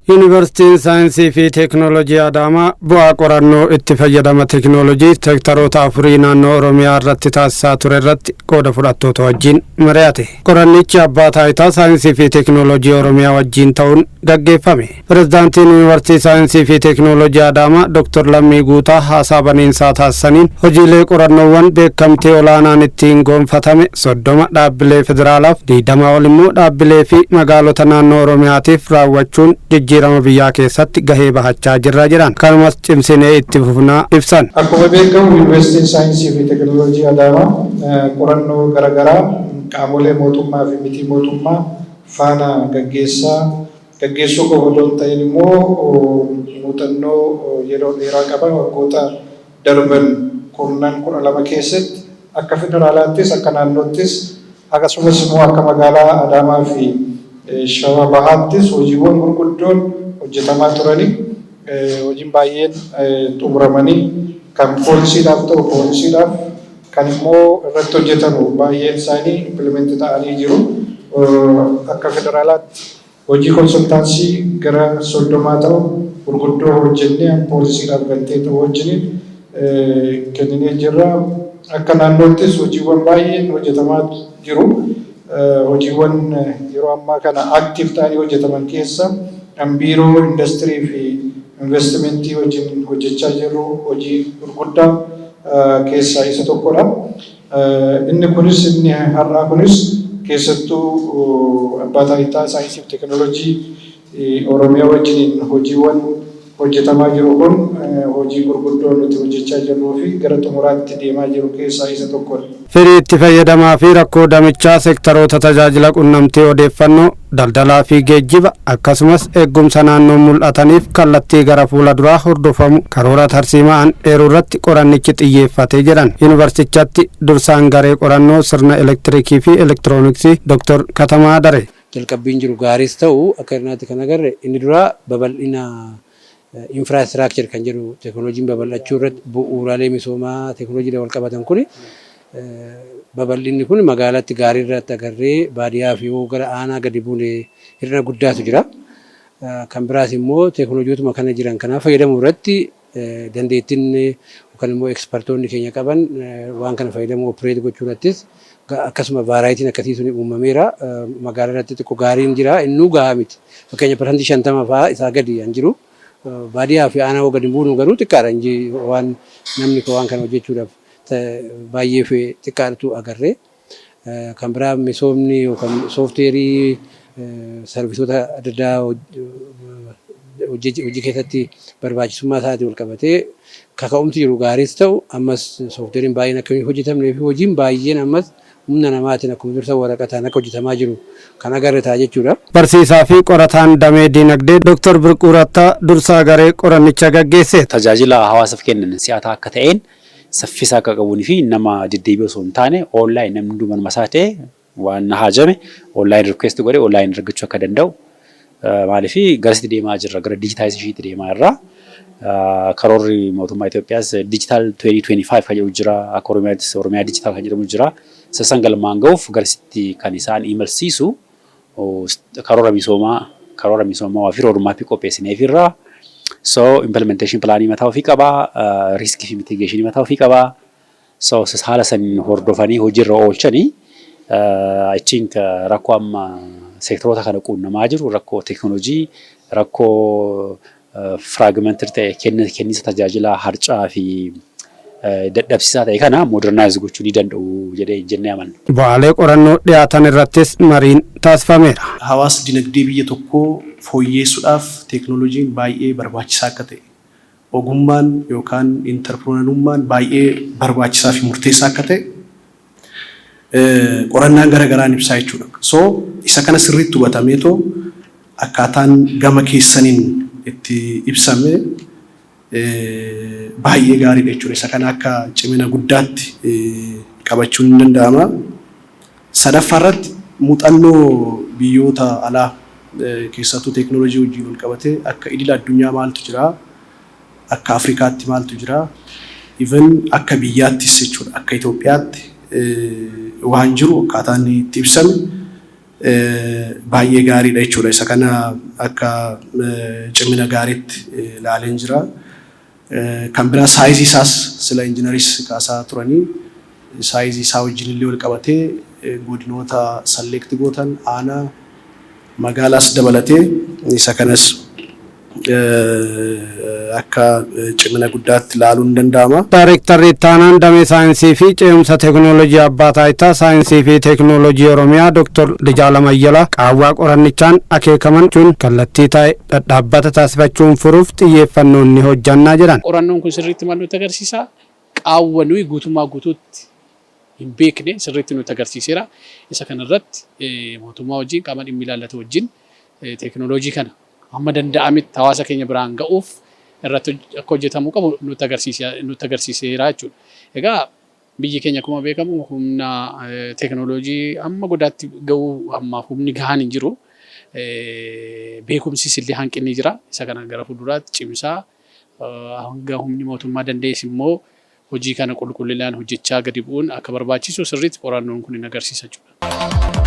Yuunivarsiitiin Saayinsii fi Teeknoolojii Adaamaa bu'aa qorannoo itti fayyadama teeknoolojii seektaroota afurii naannoo Oromiyaa irratti taasisaa ture irratti qooda fudhattoota wajjin mari'ate. Qorannichi Abbaa Taayitaa Saayinsii fi Teeknoolojii Oromiyaa wajjin ta'uun gaggeeffame. Pirezidaantiin Yuunivarsiitii Saayinsii fi Teeknoolojii Adaamaa Dr. Lammii Guutaa haasaa baniinsaa taasisaniin, hojiilee qorannoowwan beekamtii olaanaan ittiin gonfatame 30 dhaabbilee federaalaaf, 20 ol immoo dhaabbilee fi magaalota naannoo Oromiyaatiif raawwachuun jijjiirama biyyaa keessatti gahee bahachaa jirra jedhan. Kanumas cimsinee itti fufnaa ibsan. Akkuma beekamu, Yuunivarsiitiin Saayinsii fi Teeknooloojii Adaamaa qorannoo garaagaraa qaamolee mootummaa fi miti mootummaa faana gaggeessaa, gaggeessuu qofa otoo hin ta'in immoo muuxannoo yeroo dheeraa qaba. Waggoota darban kurnan 12 keessatti akka federaalaattis, akka naannoottis, akkasumas immoo akka magaalaa Adaamaa fi Shawaa Bahaattis hojiiwwan gurguddoon hojjetamaa turanii, hojiin baay'een xumuramanii, kan poolisiidhaaf ta'u poolisiidhaaf, kan immoo irratti hojjetamu baay'een isaanii implement ta'anii jiru. Akka federaalaatti hojii consultancy gara 30 ta'u gurguddoo hojjennee poolisiidhaaf galtee ta'u wajjiniin kenninee jirra. Akka naannoottis hojiiwwan baay'een hojjetamaa jiru. Hojiiwwan yeroo ammaa kana active ta'anii hojjetaman keessa kan Biiroo Indastirii fi Investimentii wajjin hojjechaa jirru hojii gurguddaa keessaa isa tokkodha. Inni kunis, inni har'aa kunis, keessattuu Abbaa Taayitaa Saayinsii fi Teekinooloojii Oromiyaa wajjiniin hojiiwwan hojjetamaa jiru kun hojii gurguddoo nuti hojjechaa jirruu fi gara xumuraatti deemaa jiru keessaa isa tokkodha. Fedhii itti fayyadamaa fi rakkoo damichaa sektaroota tajaajila qunnamtii odeeffannoo, daldalaa fi geejjiba, akkasumas eeggumsa naannoo mul'ataniif kallattii gara fuula duraa hordofamu karoora tarsiima'aan eeruu irratti qorannichi xiyyeeffate jedhan yuunivarsichatti dursaan garee qorannoo sirna elektirikii fi elektirooniksii Dr. Katamaa Daree. Jalqabbiin jiru gaariis ta'u, akka hir'inaatti kan agarre inni duraa babal'ina infrastructure kan jedhu, teeknooloojiin babal'achuu irratti bu'uuraalee misoomaa teeknooloojiidhaan wal qabatan kuni, babal'inni kun magaalatti gaarii irratti agarree, baadiyyaa fi yoo gara aanaa gadi buune hir'ina guddaatu jira. Kan biraas immoo teeknooloojiituma kana jiran kanaaf fayyadamuu irratti dandeettiin yookaan immoo expertoonni keenya qaban waan kana fayyadamuu, operate gochuu irrattis akkasuma varietyn akkasii suni uumameera. Magaalaa irratti xiqqoo gaariin jira, innuu gahaa miti. Fakkeenya 50% fa'aa isaa gadi kan jiru. Baadiyyaa fi aanaa gadi buunu garuu xiqqaadha, waan namni waan kana hojjechuudhaaf baay'ee xiqqaadhatu agarree. Kan biraa misoomni yookaan soofteerii serviceoota adda addaa hojii keessatti barbaachisummaa isaatiin wal qabatee kaka'umsi jiru gaariis ta'u, ammas soofteeriin baay'een akka hin hojjetamnee fi hojiin baay'een ammas humna namaatiin akkuma dursa waraqataan akka hojjetamaa jiru kan agarre ta'a jechuudha. Barsiisaa fi qorataan damee diinagdee Dr. Birquu Rattaa dursaa garee qorannicha gaggeesse. Tajaajila hawaasaaf kennan si'ataa akka ta'een, saffisa akka qabuunii fi nama deddeebi'ee osoo hin taane, online namni hunduu manuma isaa ta'e waan haajame online request godhee online argachuu akka danda'u. Maaliif, garasitti deemaa jirra, gara digitalizationiitti deemaa jirra. Karoorri mootummaa Itoophiyaas Digital 2025 kan jedhu jira. Akka Oromiyaattis Oromiyaa Digital kan jedhamu jira. Isa san galmaan gahuuf garasitti kan isaan imalsiisu karoora misoomaa fi roadmapii qopheessineefirra. So implementation planii mataa ofii qaba, riskii fi mitigationii mataa ofii qaba. So haala saniin hordofanii hojiirra oolchanii, I think rakkoo amma seektaroota kana quunnamaa jiru, rakkoo teekinooloojii, rakkoo fragmented ta'e, kenniinsa tajaajilaa harcaa fi dadhabsiisaa ta'e kana modernize gochuu ni danda'u jedhee jennee amanna. Bu'aalee qorannoo dhiyaatan irrattis mariin taasifameera. Hawaasa dinagdee biyya tokkoo fooyyeessuudhaaf teeknooloojiin baay'ee barbaachisaa akka ta'e, ogummaan yookaan entrepreneurummaan baay'ee barbaachisaa fi murteessaa akka ta'e qorannaan gara garaan ibsaa jechuudha. So isa kana sirriitti hubatameetoo akkaataan gama keessaniin itti ibsame baay'ee gaariidha jechuudha. Isa kana akka cimina guddaatti qabachuun ni danda'ama. Sadaffaa irratti muuxannoo biyyoota alaa, keessattuu teeknooloojii wajjin wal qabatee akka idila addunyaa maaltu jira, akka Afrikaatti maaltu jira, even akka biyyaattis jechuudha, akka Itoophiyaatti waan jiru akkaataan itti ibsame baay'ee gaariidha jechuudha. Isa kana akka cimina gaariitti ilaaleen jira. Kan biraa size isaas sila injiinaris kaasaa turanii, size isaa wajjin illee wal qabatee godinoota select gootan, aanaa, magaalaas dabalatee, isa kanas akka cimina guddaatti ilaaluun ni danda'ama. Daareektarri ittaanaan damee saayinsii fi ce'umsa teekinooloojii Abbaa Taayitaa Saayinsii fi Teekinooloojii Oromiyaa, Dooktor Lijaalam Ayyalaa, qaawwaa qorannichaan akeekaman kun kallattii taa'e dhadhaabbata taasifachuun furuuf xiyyeeffannoon ni hojjannaa jedhan. Qorannoon kun sirriitti maal nutti agarsiisa? Qaawwa nuyi guutummaa guutuutti hin beekne sirriitti nutti agarsiiseera. Isa kanarratti mootummaa wajjin, qaama dhimmi ilaallatu wajjin, teekinooloojii kana hamma danda'ametti hawaasa keenya biraan ga'uuf irratti akka hojjetamuu qabu nutti agarsiiseera jechuudha. Egaa biyyi keenya akkuma beekamu humna teekinooloojii hamma godaatti ga'uu ammaaf humni gahaan hin jiru. Beekumsis illee hanqinni jira. Isa kana gara fuulduraatti cimsaa, hanga humni mootummaa danda'es immoo hojii kana qulqullinaan hojjechaa gadi bu'uun akka barbaachisu sirriitti qorannoon kun hin agarsiisa jechuudha.